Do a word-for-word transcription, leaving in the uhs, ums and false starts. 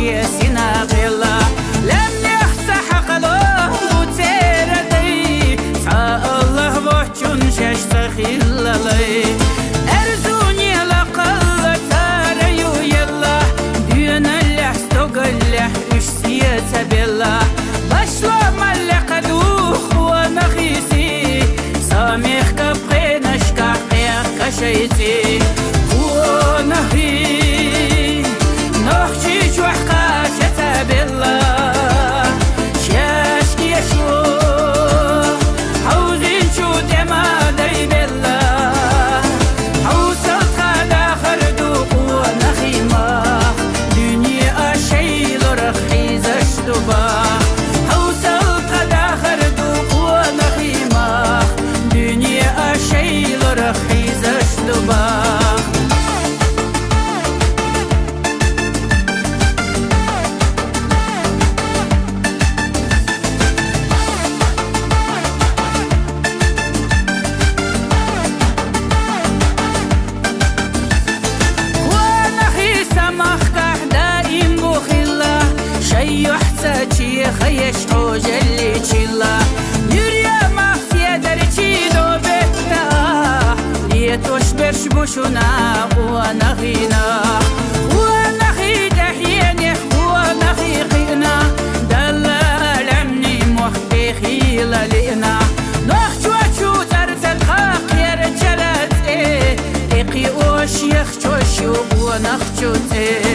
Сина белла, лемнех ца хьакъало, бу цера дай, ца Аллах вочун шеш ца хиллалай. Эрзуни ла калла цара ю елла, дуналлях, стогаллях, уш сия ца белла. Башла малле каду хуана хиси, самех капкенашка кашайти. Хуана хи, нохчи чух каша ца белла. Шашки шо, хьаузин чу тема дай белла. Хьаусал тха дахар ду хуана хима. Дуния шейлор хизаш дуба. Хьаусал тха дахар ду хуана хима. Дуния шейлор хизаш дуба. Хуана хи самахках даим бухилла, шайюхца чи хаяш хожалли чилла. Дюрья махсия дарчи добетта, летош берш бушуна хуана хина. Хуана хи дахьене, хуана хи хина, далла лямни мох бехила лина. Нохчочу царца тха хер чараце, экъи ош ях чошу хуана хчуце.